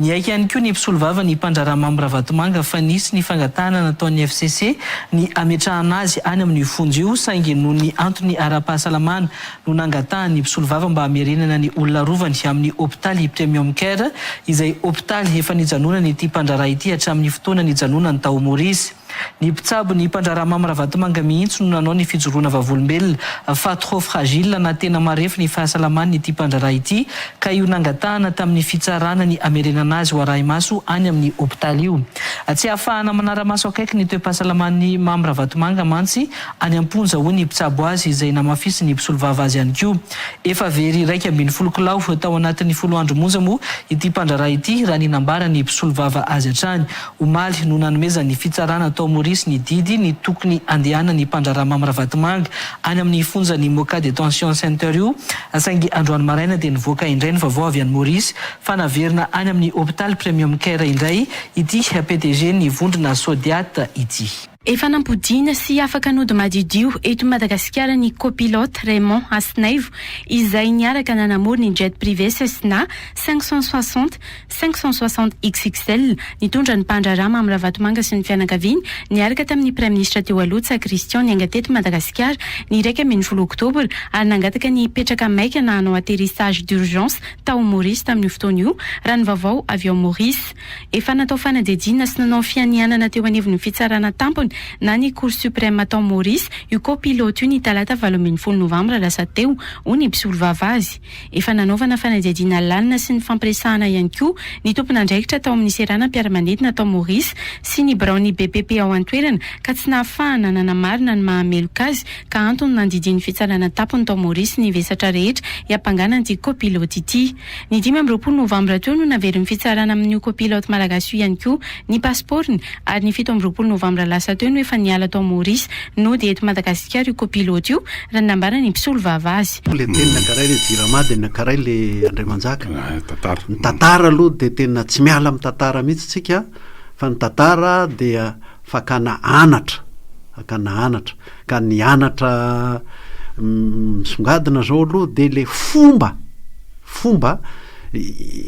Niaiky ihany koa ny mpisolovava ny mpandraharaha Mamy Ravatomanga fa nisy ny fangatahana nataon'ny FCC ny hametrahana azy any amin'io fonja io saingy noho ny antony ara-pahasalamana no nangatahan'ny mpisolovava mba hamerenana ny olona arovany amin'ny hopitaly Premium Care izay hopitaly efa nijanonan'ity mpandraharaha ity hatramin'ny fotoana nijanonany tao Maurice. Ny mpitsabo ny mpandraharaha Mamy Ravatomanga mihitsy no nanao ny fijoroana vavolombelona fa trop fragile na tena marefo ny fahasalaman'ity mpandraharaha ity ka io nangatahana tamin'ny fitsarana ny hamerenana azy ho arahi-maso any amin'ny hopitaly io. Tsy ahafahana manara-maso akaiky ny toe-pahasalaman'i Mamy Ravatomanga mantsy any am-ponja hoy ny mpitsabo azy izay namafisin'ny mpisolovava azy ihany koa. Efa very 11 kilao tao anatin'ny folo andro monja moa ity mpandraharaha ity raha ny nambaran'ny mpisolovava azy hatrany. Omaly no nanomezan'ny fitsarana tao Maurice ny didy ny tokony handehanan'ny mpandraharaha Mamy Ravatomanga any amin'ny fonjan'ny Moka Detention Center io saingy androany maraina dia nivoaka indray ny vaovao avy any Maurice fa naverina any amin'ny hopitaly Premium Care indray ity PDG-n'ny vondrona Sodiat ity. Efa nampodiana sy afaka nody madiodio eto Madagasikara ny copilote Raymond Hasinaivo izay niaraka nanamory ny jet privé Cessna 560, 560 XXL nitondra ny mpandraharaha Mamy Ravatomanga sy ny fianakaviany niaraka tamin'ny praiminisitra teo aloha Tsa Christian niainga teto Madagasikara ny 11 oktobra ary nangataka ny hipetraka maika na hanao atterrissage d'urgence tao Maurice tamin'io fotoana io raha ny vaovao avy ao Maurice. Efa natao fanadihadiana sy nanao fianianana teo anivon'ny fitsarana tampony na ny Cour suprême tao Maurice io copilote io ny talata 18 novambra lasa teo, hoy ny mpisolovava azy. Efa nanaovana fanadihadiana lalina sy nifampiresahana ihany koa ny tompon'andraikitra tao amin'ny seranam-piaramanidina tao Maurice sy ny biraon'ny BPP ao an-toerana ka tsy nahafahana nanamarina ny maha meloka azy ka antony nandidian'ny fitsarana tampony tao Maurice ny vesatra rehetra hiampangana an'ity copilote ity. Ny 25 novambra teo no naverin'ny fitsarana amin'io copilote malagasy io ihany koa ny pasipaoriny ary ny 27 novambra lasa teo no efa niala tao Maurice nody eto Madagasikara io copilote io raha ny nambaran'ny mpisolovava azy. Le teny nankaray le jirama de nankaray le Andriamanjaka. Tantara. Ny tantara aloha de tena tsy miala amin'ny tantara mihitsy tsika fa ny tantara dia fakana anatra, fakana anatra. Ka ny anatra misongadina zao aloha de le fomba, fomba,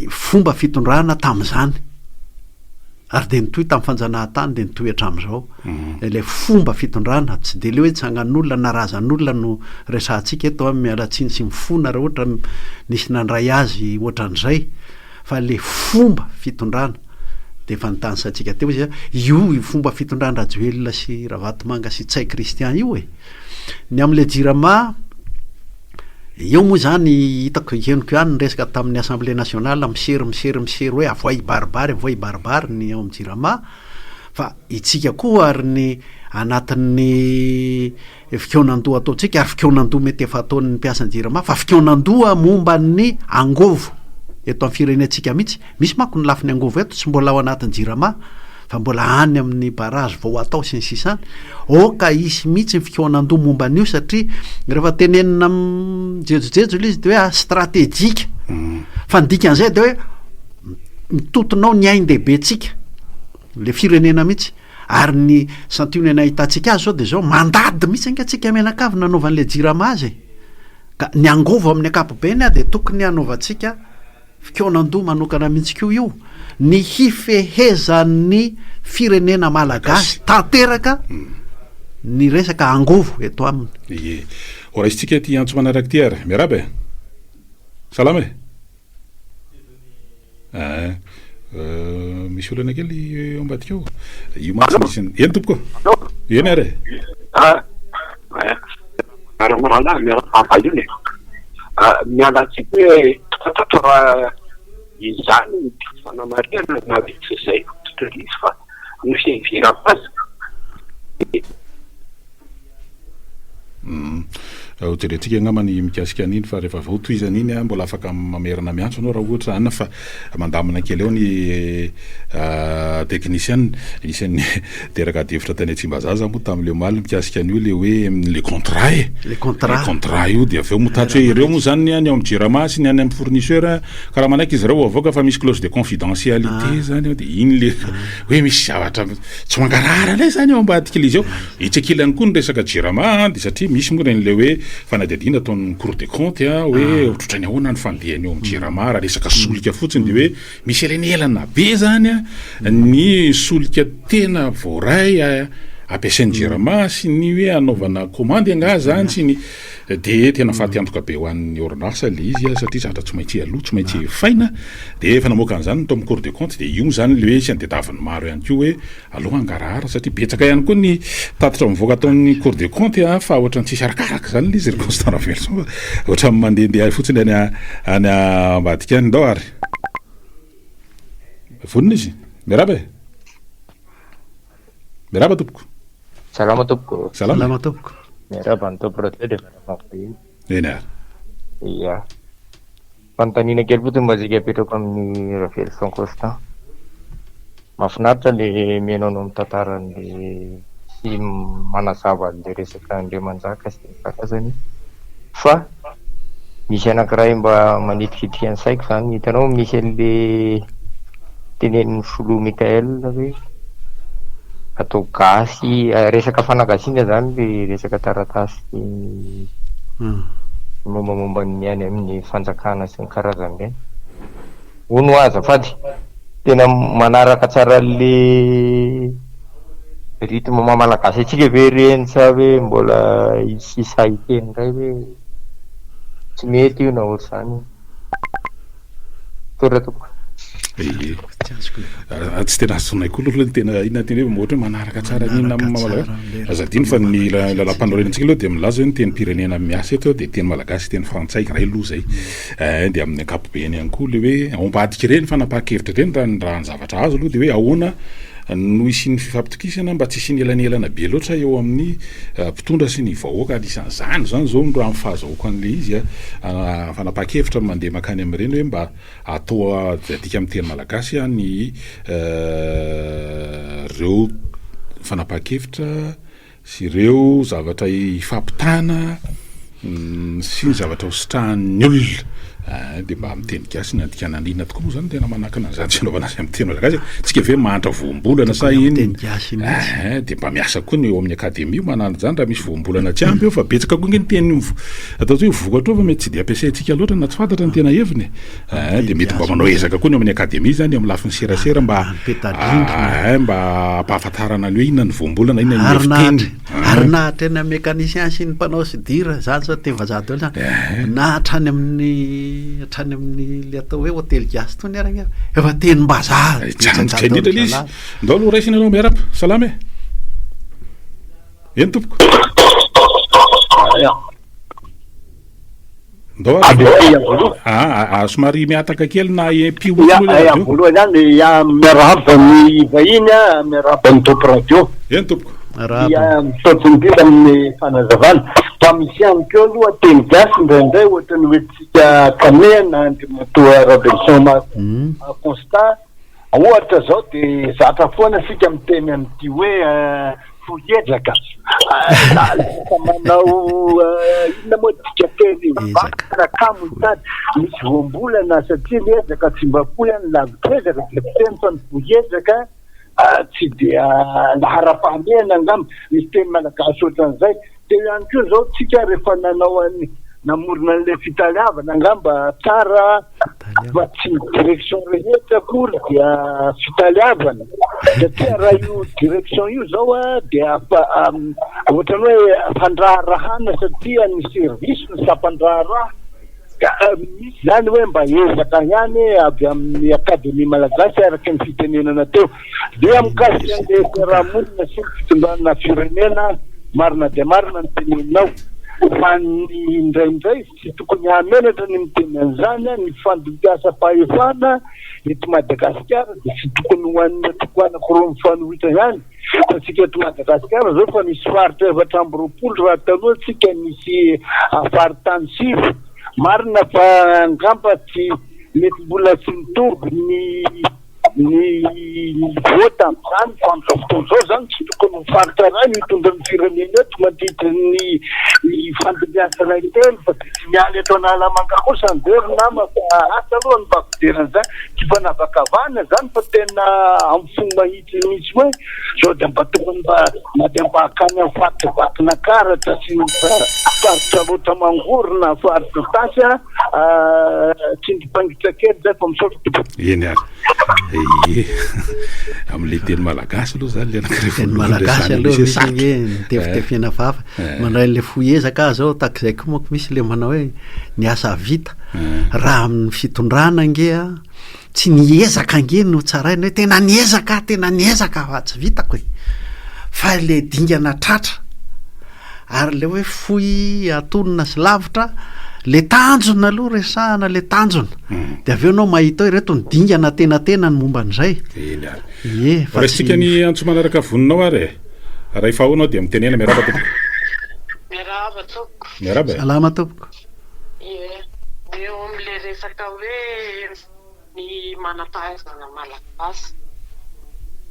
fomba fitondrana tamin'izany. Ary de nitohy tamin'ny fanjanahantany de nitohy hatramin'izao. Ilay fomba fitondrana, tsy de le hoe tsangan'olona na razan'olona no resahantsika eto an, miala tsiny sy mifona raha ohatra nisy nandray azy ohatran'izay. Fa le fomba fitondrana de efa notanisaintsika teo izy io io fomba fitondran-dRajoelina sy Ravatomanga sy Ntsay Christian io e. Ny amin'ilay Jirama, eo moa izany hitako henoko ihany ny resaka tamin'ny Assemblée nationale misery misery misery hoe avoay hibaribary avoay hibaribary ny ao amin'ny Jirama fa itsika koa ary ny anatin'ny Fikaonandoha ataontsika ary fikaonandoha mety efa ataon'ny mpiasan'ny Jirama fa fikaonandoha momba ny angovo eto amin'ny firenentsika mihitsy. Misy manko ny lafiny angovo eto tsy mbola ao anatin'ny Jirama fa mbola any amin'ny barrage vao atao sy ny sisa any. Aoka hisy mihitsy ny fikaonandoha momba an'io satria rehefa tenenina mijejojejo ilay izy dia hoe stratejika. Fa ny dikan'izay dia hoe mitontona ao ny ain-dehibentsika, ilay firenena mihitsy. Ary ny santionany ahitantsika azy zao dia zao, mandady mihitsy ange tsika mianakavy nanaovan'ilay jirama azy e! Ka ny angovo amin'ny ankapobeny dia tokony hanaovantsika fikaonandoha manokana mihitsy koa io, ny hifehezan'ny firenena malagasy tanteraka ny resaka angovo eto aminy. Ie. Ho raisintsika ity antso manaraka ity ary. Miarahaba e! Salama e! Eeh misy olana kely eo ambadika ao. Io mantsy misy ny. Eny tompoko. Eny ary e. Ah, miarahaba miarahaba io e. Miala tsiny hoe fantatro raha izany ny fanamarihana na hoe tsy izay fototra ilay izy fa ny fiheverako azy. Hojerentsika angamba ny mikasika an'iny fa rehefa avy eo tohizana iny an, mbola afaka mamerina miantso anao raha ohatra an fa mandamina kely eo ny technicien. Isan'ny teraka adihevitra tany Tsimbazaza moa tamin'ilay omaly mikasika an'io le hoe le contrat e. Le contrat. Le contrat io dia avy eo moa tatsy hoe ireo moa zany ny any ao amin'ny Jirama sy ny any amin'ny fournisseur ka raha manaiky izy ireo avoaka fa misy clause de confidentialité zany ao dia iny le hoe misy zavatra tsy mangarahara indray zany ao ambadik'ilay izy ao. Etsy ankilany koa ny resaka Jirama dia satria misy moa ireny ilay hoe. fanadihadiana ataon'ny Cour des comptes hoe ohatrohatran'ny ahoana ny fandehany eo amin'ny Jirama raha resaka solika fotsiny dia hoe misy elanelana be zany ny solika tena voaray ampiasain'ny Jirama sy ny hoe anaovana commande angaha zany sy ny dia tena faty antoka be ho an'ny orinasa le izy satria zavatra tsy maintsy aloa tsy maintsy efaina dia efa namoaka an'izany ny tao amin'ny Cour des comptes dia io moa zany le hoe isan'ny tadiavin'ny maro ihany koa hoe Aleo hangarahara satria betsaka ihany koa ny tatitra mivoaka ataon'ny Cour des comptes a, fa ohatran'ny tsisy arakaraka izany ilay izy ry Constant Raveloson fa ohatran'ny mandehandeha fotsiny any any ambadika any. Ndao ary. Vonona izy. Miarahaba e. Miarahaba tompoko. Salama tompoko. Salama. Salama tompoko. Miarahaba ny tompoko radio dia miarahaba ny vahiny. Eny ary. Ia. Fanontaniana kely fotsiny mba saika apetrako amin'i Raveloson Constant. Mahafinaritra le mihaino anao mitantara an'le sy manazava an'le resaka Andriamanjaka sy ny karazany fa misy anankiray mba manitikitika ny saiko zany, hitanao misy an'le tenenin'ny filoha Mickaël hoe atao gasy, resaka fanagasiana zany le resaka taratasy ny mombamomba ny any amin'ny fanjakana sy ny karazany ireny. Hono hoa azafady, tena manaraka tsara an'le rythme maha malagasy antsika ve ireny sa hoe mbola hisy sahy hiteny indray hoe tsy mety io na ohatr'izany. Misaotra tompoko. Ee. Tsy tena azonay koa aloha ny tena inona tena hoe ohatra hoe manaraka tsara ny inona amin'ny maha malagasy. Aza adino fa ny lalàmpanorenantsika aloha dia milaza hoe ny tenim-pirenena miasa eto dia teny malagasy sy teny frantsay iray aloha izay. Dia amin'ny ankapobeny ihany koa ilay hoe ao ambadik'ireny fanapahan-kevitra ireny raha ny raha ny zavatra azo aloha dia hoe ahoana no hisian'ny fifampitokisana mba tsy hisian'ny elanelana be loatra eo amin'ny mpitondra sy ny vahoaka. Anisan'izany izany izao no raha ny fahazahoako an'ilay izy fanapahan-kevitra mandeha mankany amin'ireny hoe mba atao adika amin'ny teny malagasy ny ireo fanapahan-kevitra sy ireo zavatra ifampitana sy ny zavatra ho sitrahan'ny olona dia mba amin'ny teny gasy ny andikana ny inona tokoa moa zany tena manakana an'izany tsy anaovana azy amin'ny teny malagasy tsika ve mahantra voambolana sa inona eh, dia mba miasa koa ny eo amin'ny akademia manana izany raha misy voambolana tsy ampy eo fa betsaka koa nge ny teny atao hoe vokatra eo fa mety tsy dia ampiasaintsika loatra na tsy fantatra ny tena heviny e. Eh, dia mety mba manao ezaka koa ny ao amin'ny akademia zany amin'ny lafiny serasera mba Peta-drindrina. eh, mba hampahafantarana ny hoe inona ny voambolana, inona ny Ary hevi-teny. nahatra, ary nahatra eny amin'ny mécanicien sy ny mpanao soudure, zany zao teny vazaha daholo zany. Na hatrany amin'ny hatrany amin'ny le atao hoe hotely gasy tony ary ange efa tenim-bazaha Eh, Tsy betsaka azontsika indrindra daholo ilay izy. zalahy. Ndao aloha raisina ianao miarahaba. Salama e. Eny tompoko. Ndao ary. Ah, ah, somary mihataka kely na mpio Ya, ya, voalohany ihany ya, miarahaba ny vahiny a, miarahaba ny Top Radio. Eny tompoko. Ya, misaotra indrindra amin'ny fanazavana. Fa misy ihany koa aloha teny gasy indraindray ohatran'ny hoe tsika kamehana Andriamatoa Rabelison Marc Constant. Ohatra zao de zatra foana isika miteny an'ity hoe fohy ezaka. Lasa manao inona moa dikanteny vatana kamo mitady misy voambolana satria ny ezaka tsy mba fohy ny lavitr'ezaka dia fiteny fa ny fohy ezaka tsy dia laharam-pahamehana angamba. Misy teny malagasy ohatran'izay. Teo ihany koa izao tsika rehefa nanao an'ny namorona an'ilay fitaleavana angamba tsara fa tsy ny direction rehetra akory dia fitaleavana satria raha io direction io zao a dia ohatran'ny hoe fandraharahana satria ny service ny sampandraharaha ka misy zany hoe mba ezaka ihany avy amin'ny akademia malagasy araka ny fitenenana teo. Dia mikasika an'ilay fiarahamonina sy ny fitondrana firenena, marina dia marina ny teneninao fa ny indraindray tsy tokony hahamenatra ny miteny an'izany, ny fandimbiasam-pahefana eto Madagasikara dia tsy tokony ho an'ny antoko anankiroa mifanohitra ihany fa tsika eto Madagasikara izao fa misy faritra 24 raha taloha tsika nisy faritany sivy, marina fa angamba tsy mety mbola tsy mitovy ny. ny niveau tamin'izany fa amin'izao fotoana izao izany tsy tokony ho faritra iray no hitondra ny firenena eto mandritry ny fandimbiasana intelo fa dia tsy miala eto Analamanga kosa andeha ry nama fa asa aloha ny mba fijery an'izany tsy fanavakavahana izany fa tena amin'ny fo mahitsy mihitsy hoe sao dia mba tokony mba na dia mba hakany amin'ny faritra Vakinankaratra sy ny faritra Alaotra Mangoro na faritra Itasy Tsindrim-paingitra kely zay fa misaotra tompoko. Eny ary. Ie. Amin'ilay teny malagasy aloha zany le anankiray Teny voalohany malagasy resahana aloha misy hoe misy sarotra. ange ny tefitefena vava. Eh. Mandray an'ilay fohy ezaka aho zao tahak'izay koa manko misy le manao hoe ny asa vita. Eh. Raha amin'ny fitondrana ange a, tsy ny ezaka ange no tsaraina hoe tena niezaka aho, tena niezaka fa tsy vitako e. Fa le dingana tratra. Ary le hoe fohy atonina sy lavitra, le tanjona aloha resahana le tanjona. De avy eo anao mahita hoe ireto ny dingana antenatenany momba an'izay. Eny ary. Ie, fa tsy. Raisintsika ny antso manaraka voninao ary e. Raha efa ao anao dia mitenena. Miarahaba tompoko. Miarahaba tompoko. Miarahaba e. Salama tompoko. Ie, eo amin'ilay resaka hoe ny manam-pahaizana malagasy.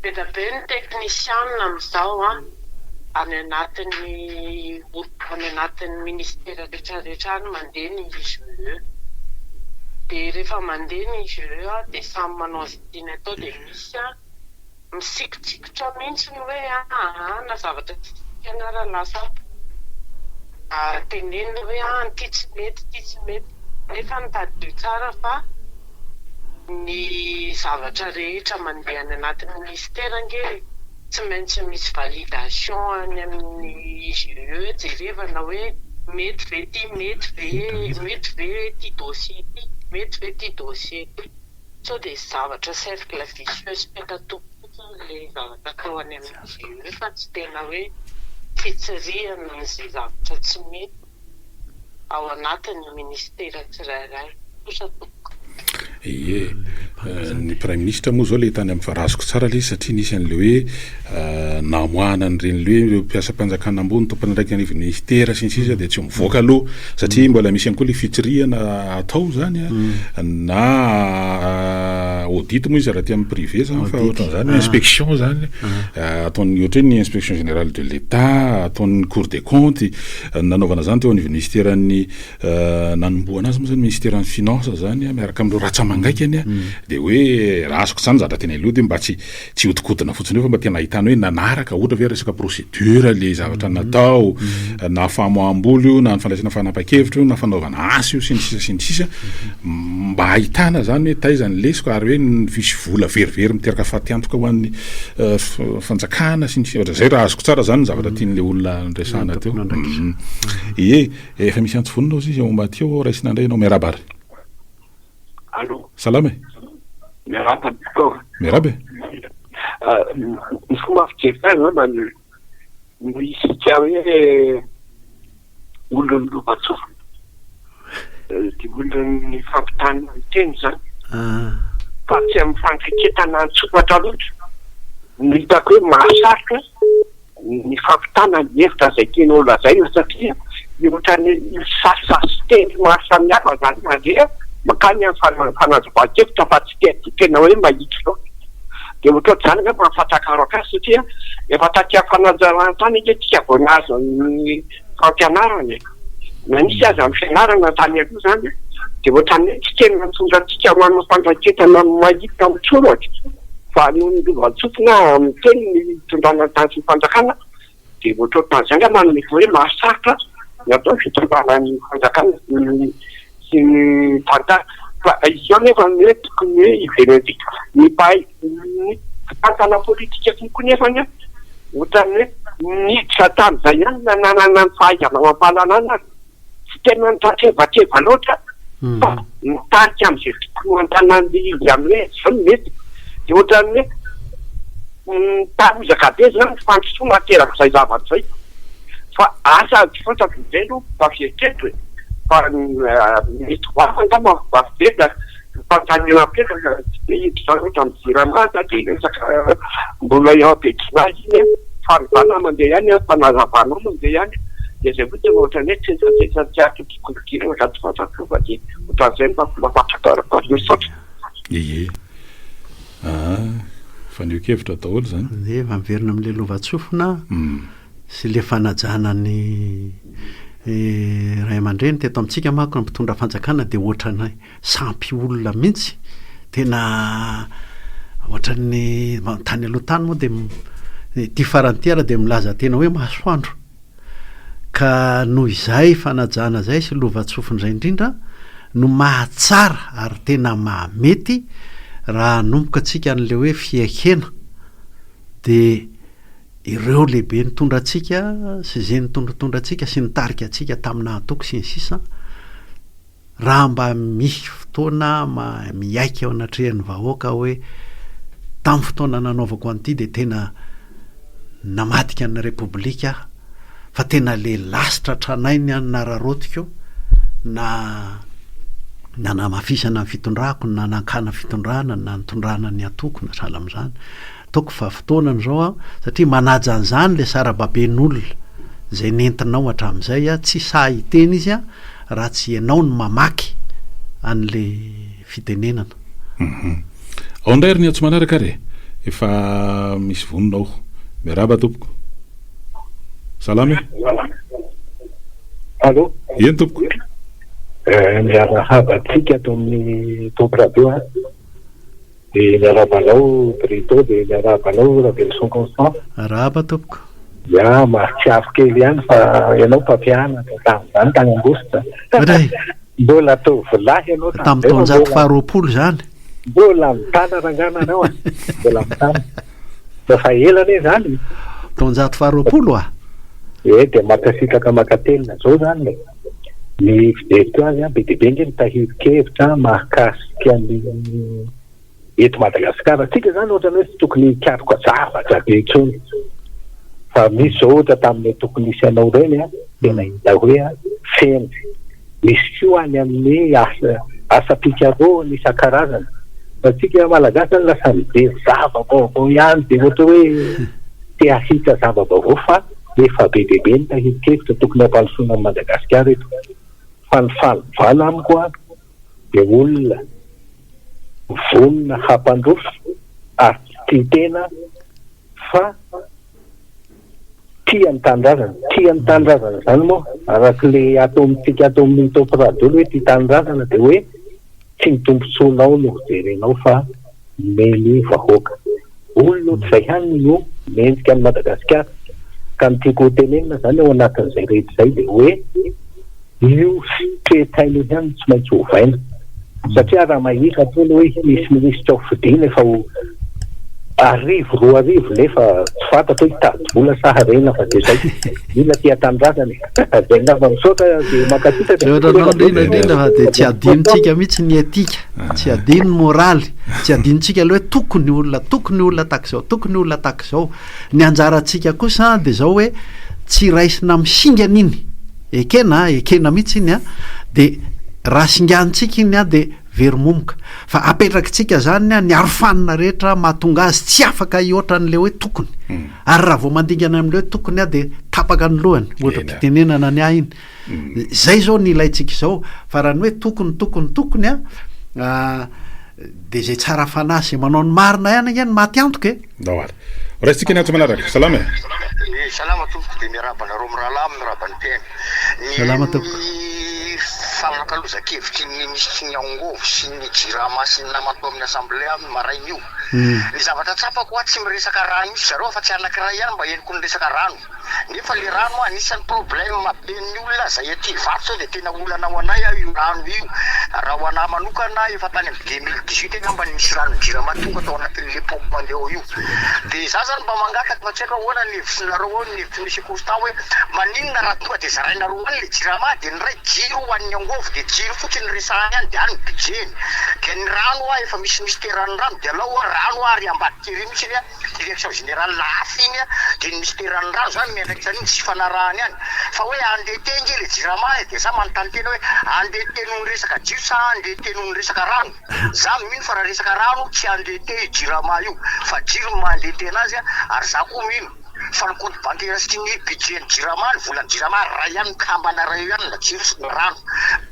Be dia be ny teknisianina amin'izao an, any anatin'ny any anatin'ny ministera rehetra rehetra any mandeha ny IGE. Dia rehefa mandeha ny IGE dia samy manao izay tiany atao dia misy an, Misikotsikotra mihitsy ny hoe aa na zavatra tsy dikany ara lasa tenenina hoe aa ity tsy mety ity tsy mety nefa ny tadidio tsara fa ny zavatra rehetra mandeha any anatin'ny ministera ange tsy maintsy misy validation any amin'ny IGE jerevana hoe mety ve ity mety ve mety ve ity dossier ity mety ve ity dossier ity. Sao dia zavatra cercle vicieux sy petatoko fotsiny ilay zavatra atao any amin'ny IGE fa tsy tena hoe fitsirihana an'izay zavatra tsy mety ao anatin'ny ministera tsirairay. Kosa tompoko. Ie. Ny praiminisitra moa izao ilay tany amin'ny fa azoko tsara ilay izy satria nisy an'ilay hoe namoahana an'ireny hoe ireo mpiasam-panjakana ambony tompon'andraikitra anivon'ny ministera sy ny sisa dia tsy mivoaka aloha satria mbola misy ihany koa ilay fitsirihana atao zany a na audit moa izy raha aty amin'ny privé zany fa ohatran'izany hoe inspection zany ataon'ny ohatra hoe ny inspection générale de l'Etat ataon'ny cour des comptes nanaovana zany teo anivon'ny ministeran'ny nanombohana azy moa zany ministeran'ny finance zany miaraka amin'ireo ratsa-mangaikany de hoe raha azoko zany zavatra tena aloha de mba tsy Tsy hiodikodina fotsiny eo fa mba tena ahitana hoe nanaraka ohatra ve resaka procédure le zavatra natao, na famoaham-bola io, na ny fandraisana fanapahan-kevitra io, na fanaovana asa io, sy ny sisa sy ny sisa, mba ahitana zany hoe taiza ny lesoka ary hoe misy vola verivery miteraka fatiantoka ho an'ny fanjakana sy ny sisa, ohatran'izay raha azoko tsara zany ny zavatra tian'le olona noresahana teo. Ie, efa misy antso vonona ozy izy ao ambadika ao, raisina indray ianao, miarahaba ary. Allô. Salama e. Miarahaba tompoko. Miarahaba e. Ny fomba fijery azy angamba noho isika hoe olon'ny lovantsofina dia olon'ny fampitana ny teny izany fa tsy amin'ny fandraiketana an-tsoratra loatra no hitako hoe mahasarotra ny fampitana ny hevitra izay tianao lazaina satria ohatran'ny sasisasiteny maro samihafa izany mandeha mankany amin'ny fanazavan-kevitra fa tsy dia tena hoe mahitsy loatra. Dia ohatrohatr'izany angamba ny fahatrakarako azy satria efa taty amin'ny fananjaran-tany ange tsika vao nahazo ny fampianarana e. Na nisy aza ny fianarana tany aloha izany dia ohatran'ny hoe tsy tena nitondra antsika ho amin'ny fandraiketana mahitsy amin'ny soratra. Fa noho ny lovantsofina amin'ny teny ny fitondrana ny tany sy ny fanjakana dia ohatrohatran'izay angamba no mety hoe mahasarotra ny atao hoe fitondrana ny fanjakana sy ny sy ny tantara. Fa izao nefa ny hoe tokony hoe hiverentsika ny mpahay ny mpitantana politika koa nefany an, ohatran'ny hoe niditra tamin'izay ihany nanana ny fahaizana amam-pahalalana ary. tsy tena nitratrevatreva loatra fa nitarika amin'izay tokony ho antanan'ilay izy amin'ny hoe izao no mety. Dia ohatran'ny hoe mitarozaka be izany ny fandrosoana aterak'izay zavatra izay. Fa asa tsy fantatro izay aloha mba fieritreritro e. Fa mety ho hafa angamba ny fomba fijery ka ny fanontaniana apetraka tsy dia hiditra loatra amin'ny jirama satria resaka mbola eo am-piadiana azy iny an, fanovana mandeha ihany an, fanazavana mandeha ihany, dia izay fotsiny no ohatran'ny hoe tsetsatsetsa tsy azo hidirana ka tsy fantatro fa dia ohatran'izay no mba fomba fahafantarako azy, misaotra. Ie. Aa. Fanehoan-kevitra daholo izany. Efa miverina amin'ilay lovantsofina sy ilay fanajana ny ray aman-dreny teto amintsika manko ny mpitondra fanjakana dia ohatran'ny sampy olona mihitsy. Tena ohatran'ny tany aloha tany moa dia ity farany ity ary dia milaza tena hoe masoandro. Ka noho izay fanajana izay sy lovantsofina izay indrindra no mahatsara ary tena mahamety raha hanomboka antsika an'ilay hoe fiaikena dia ireo lehibe nitondra antsika sy izay nitondratondra antsika sy nitarika antsika tamina antoko sy ny sisa Raha mba misy fotoana miaiky eo anatrehan'ny vahoaka aho hoe tamin'ny fotoana nanaovako an'ity dia tena namadika ny Repoblika aho fa tena le lasitra tranainy aho nararaotiko na nanamafisana ny fitondrako na nankana fitondrana na nitondrana ny antoko na sahala amin'izany. Ataoko fa fotoanany izao an, satria manaja an'izany le sarababen'olona izay nentinao hatramin'izay an, tsy sahy hiteny izy an, raha tsy ianao no mamaky an'le fitenenana. Hum. Ao indray ry ny antso manaraka ary e! Efa misy vonona ao. Miarahaba tompoko. Salama e! Allô? Eny tompoko. Eh, miarahaba antsika ato amin'ny Top Radio a. Dia miarahaba anao Brito, dia miarahaba anao Raveloson Constant. Arahaba tompoko. Ya, mahatsiaro kely ihany fa ianao mpampianatra tamin'izany tany Ambositra. Oadray. Mbola tovolahy ianao tamin'izay. Tamin'ny taonjato faharoapolo izany. Mbola mitana rangahy nareo a. Mbola mitana. Efa ela anie izany. Taonjato faharoapolo a. Ee, dia mankasitraka mankatelina zao izany e. Ny fijeriko azy an, be dia be ange ny tahirin-kevitra mahakasika ny eto Madagasikara. Tsika izany ohatran'ny hoe tsy tokony hikaroka zavatra be intsony. Fa misy izao ohatra tamin'ilay tokony hisy anao ireny an, tena hita hoe feno. Misy koa any amin'ny asa asam-pikarohana isan-karazany. Fa tsika Malagasy izany lasa mijery zava-baovao ihany dia ohatra hoe te hahita zava-baovao fa Efa be dia be ny tahirin-kevitra tokony hampandrosoana an'i Madagasikara eto fa ny fanovana amiko an dia olona vonona hampandroso ary tsy tia tena fa tia ny tanindrazana. Tia ny tanindrazana izany moa araka ilay ato amintsika ato amin'ny Top Radio ilay hoe tia tanindrazana dia hoe Tsy ny tombotsoanao no hojerenao fa ny vahoaka. Olona ohatr'izay ihany no mendrika an'i Madagasikara. Ka ny tiako ho tenenina izany ao anatin'izay rehetra izay dia hoe io toe-tsaina io ihany no tsy maintsy ovaina. Satria raha mahita foana hoe hisy minisitra ho fidiana efa ho arivo 2000 nefa tsy fantatra hoe hitady vola sa harena fa dia izay. Mila tia tanindrazana e. Zay angamba misaotra dia mankasitraka. Misaotra anao indrindra indrindra fa dia tsy adinontsika mihitsy ny etika, tsy adino ny moraly, tsy adinontsika aloha hoe tokony olona, tokony olona tahaka izao, tokony olona tahaka izao. Ny anjarantsika kosa dia izao hoe tsy raisina amin'ny singana iny, ekena, ekena mihitsy iny an, dia raha singanintsika iny an dia very momoka. Fa apetrakitsika izany ny arofanina rehetra mahatonga azy tsy afaka hihoatra an'ilay hoe tokony. Ary raha vao mandingana amin'ilay hoe tokony aho dia tapaka ny lohany, ohatra mpitenenana ny ahy iny. Izay izao ny ilaintsika izao, fa raha ny hoe tokony, tokony, tokony an, dia izay tsara fanahy sy manao ny marina ihany ange no maty antoka e. Ndao ary. Raisintsika ny antso manaraka. Salama e. Eh, salama tompoko dia miarahaba anareo mirahalahy mirahaba ny mpihaino. Ny Salama tompoko. ny fanakalozan-kevitry ny minisitry ny Angovo sy ny Jirama sy ny namany tao amin'ny Assemblée amin'ny maraina io. Ny zavatra tsapako hoa tsy miresaka rano mihitsy zareo afa tsy anakiray ihany mba henoko niresaka rano. Nefa le rano hoa anisan'ny problème be ny olona zay aty Ivato zao de tena olana ho anay aho io rano io. Raha ho anah manokana efa tany amin'ny 2018 angamba no nisy rano jirama tonga tao anatin'le pompe mandeha ao io. De za zany mba mangataka fa tsy haiko ahoana ny hevitrinareo ao ny hevitry monsieur Constant hoe maninona raha tonga de zarainareo any le jirama de ny ray jiro ho an'ny angovo de jiro fotsiny no resahany any de any ny budget-ny. De ny rano hoa efa misy misteran'ny rano de alao hoa rano hoa ary ambadika ery mihitsy ny direction générale hafa iny de ny misteran'ny rano zany miandraikitra an'iny tsy ifanarahany any. Fa hoe endetté nge le jirama e de za manontany tena hoe endetté noho ny resaka jiro sa endetté noho ny resaka rano? Za mino fa raha resaka rano tsy endetté io jirama io fa jiro no maha endetté anazy ary za koa mino fa ny compte bancaire sy ny budget ny jirama ny volan'ny jirama ray ihany mikambana ray eo ihany na jiro sy ny rano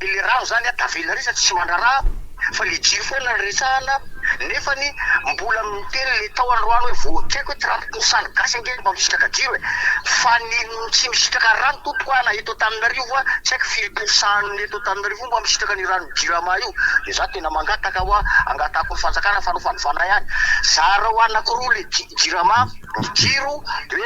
de le rano zany tavela resa tsy mandraraha fa le jiro foana no resahana. Nefany mbola miteny le tao androany hoe vo tsy haiko hoe 30 pour cent ny gasy ange mba misitraka jiro e! Fa ny tsy misitraka rano tompoko a na eto Antananarivo a tsy haiko firy pour cent ny eto Antananarivo mba misitraka ny rano jirama io de za tena mangataka hoa angatahako ny fanjakana fa nofanovana ihany zarao anakiroa le jirama ny jiro de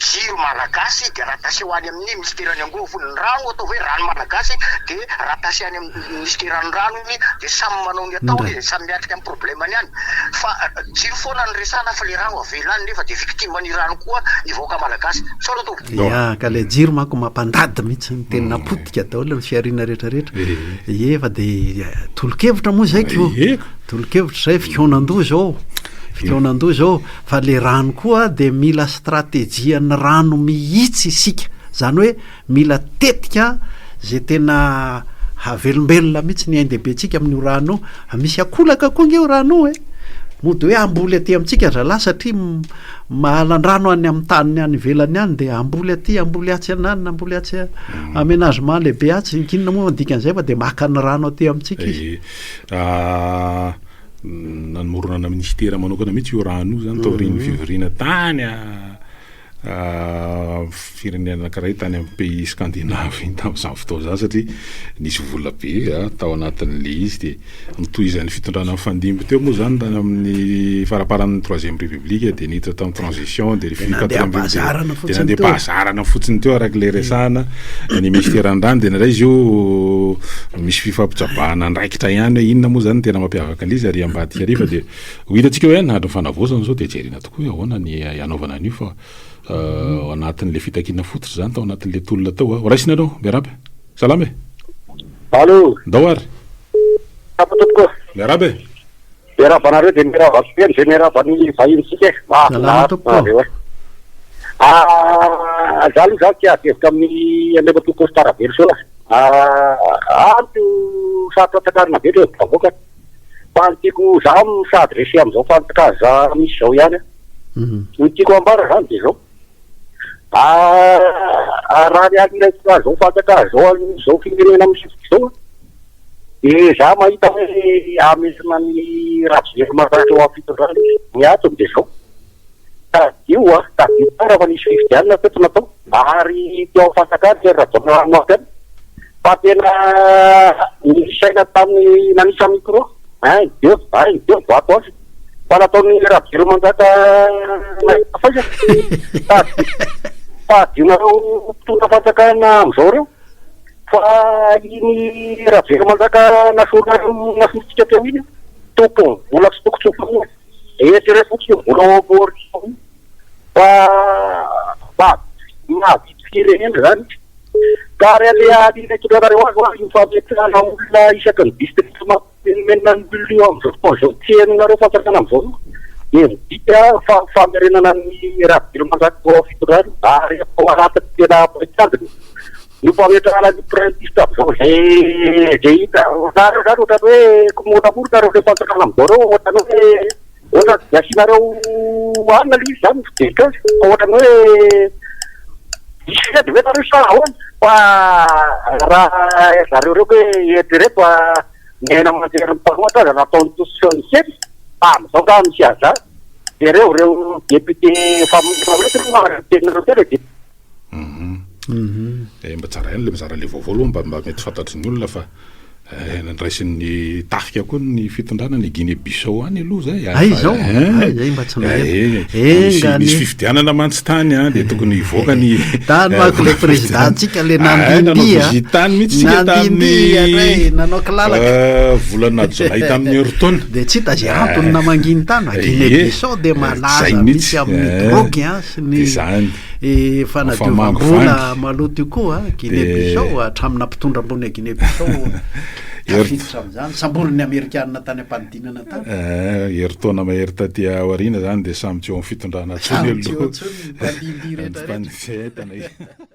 Jiro malagasy dia rattaché ho any amin'ny minisiteran'ny angovo, ny rano ataovy hoe rano malagasy dia rattaché any amin'ny minisiteran'ny rano iny dia samy manao ny ataony e, samy miatrika ny problème-ny any fa jiro foana no resahana fa le rano avela any nefa dia victime ny rano koa ny vahoaka malagasy. Misaotra tompoko. Ya, ka le jiro manko mampandady mihitsy ny tena potika daholo ny fihariana rehetra rehetra. Ie, fa dia tolo-kevitra moa izay ko. Tolo-kevitra izay, fikaonan-doha izao. Fikaonan-doha izao. Fa le rano koa dia mila strategie-n'ny rano mihitsy isika. Zany hoe mila tetika zay tena havelombelona mihitsy ny ain-dehibentsika amin'io rano io. Misy akolaka koa ange io rano io e! Mody hoe hamboly aty amintsika ry zalahy satria mahalan-drano any amin'ny taniny any ivelany any dia hamboly aty, hamboly atsy ananona, hamboly atsy aménagement lehibe atsy. Inona moa ny dikan'izay fa dia maka ny rano aty amintsika izy. Namoronana minisitera manokana mihitsy io rano io zany taorian'ny fivoriana tany firenena anankiray tany amin'ny pays scandinave iny tamin'izany fotoana izany satria nisy vola be tao anatin'le izy dia notohizan'ny fitondrana nifandimby teo moa zany tany amin'ny faramparan'ny troisième république dia niditra tamin'ny transition dia Dia nandeha am-pahazarana dia fotsiny nandeha teo. am-pahazarana fotsiny teo araka ilay resahana ny minisiteran'ny rano dia indraindray izy io misy fifampitsabahana andraikitra ihany hoe inona moa zany no tena mampiavaka an'izy ary ambadika ary fa dia ho hitantsika eo ihany andron'ny fanavaozana izao dia jerena tokoa hoe ahoana ny hanaovana an'io fa ao anatin'ilay fitakiana fototra izany tao anatin'ilay tolona tao a. Ho raisina ianao, miarahaba e. Salama e. Allô. Ndao ary. Miarahaba tompoko. Miarahaba e. Miarahaba anareo dia miarahaba feno dia miarahaba ny vahinintsika e. Salama tompoko. Mahafinaritra e. Ah, za aloha zany tsy ady hevitra amin'ny Andriamatoa Constant Raveloson. Ah, amiko sarotra takarina be ilay hevitra avoakany. Fa ny tiako za mi-s'adresser amin'izao fantsakaza misy izao ihany aho. Ny tiako ambara zany dia izao. Ah, raha ny alina izao fantsakaza izao amin'izao firenena misy izao dia za mahita hoe hamerina ny Rajoelina teo amin'ny fitondrana izy. Ny antony dia izao. Tadidio a, tadidio tsara fa nisy fifidianana teto natao ary teo amin'ny fanjakana i Hery Rajaonarimampianina fa tena nisaina tamin'ny nanisa micro, un, deux, un, deux, vato azy fa nataon'i Rajoelimanjaka nahita faisana. Tadidio, tadidionareo mpitondra fanjakana amin'izao ireo fa iny Rajoelimanjaka nasorinareo nasorintsika teo iny tompon'ny vola tsy tokony tsofohina. Eritrereto fotsiny io vola ao am-paosy io fa mba mahavidy firenena izany. Ka ary aleha alina itondranareo azy hoa io fametrahana olona isaky ny district mampimenomenona ny olona io amin'izao fotoana izao tsy henonareo fanjakana amin'izao io dia midika fa famerenana ny Rabelomanjaka tao amin'ny fitondrana ary ao anatin'ny tena paikadiny io fametrahana ny praiminisitra amin'izao izay izay hita nareo izany ohatran'ny hoe kimoramora nareo ilay fanjakana amin'izao ireo ohatran'ny hoe ohatran'ny tsy asianareo hanina ilay izy izany ny fijeriko azy fa ohatran'ny hoe diso sehatra ve nareo sa ahoana fa raha zareo ireo hoe eritrereto fa ny aina aman-jerin'ny mpanohitra aza nataony tosy ny kely fa amin'izao nga misy an'izany jereo ireo député efa efa hoentiny moa teninareo teo ilay député Eh, mba tsara ihany le mizara le vaovao aloha mba mba mety fantatry ny olona fa eh, nandraisin'ny tafika koa ny fitondrana ny Guinée Bissau any aloha zay. Ay izao, eh, ay zay mba tsy naheno. Eh, eh, misy, misy fifidianana mantsy tany an, dia tokony hivoaka ny Tany manko le président-tsika le nandindia. Nanao visite tany mihitsy tsika tamin'ny nanao kilalaka. Volana jolay tamin'ny herintaona. Dia tsy hita izay antony namanginy tany. Guinée Bissau dia malaza mihitsy amin'ny drogue an sy ny E fanadiovam-bola maloto io koa a, Guinée Bissau, hatramina mpitondra ambony a Guinée Bissau tafiditra amin'izany, samborin'ny Amerikanina tany am-panidinana tany. Eh, herintaona mahery taty aoriana izany dia samy tsy eo amin'ny fitondrana intsony aloha. Samy tsy eo intsony ny mpandindihy rehetra rehetra.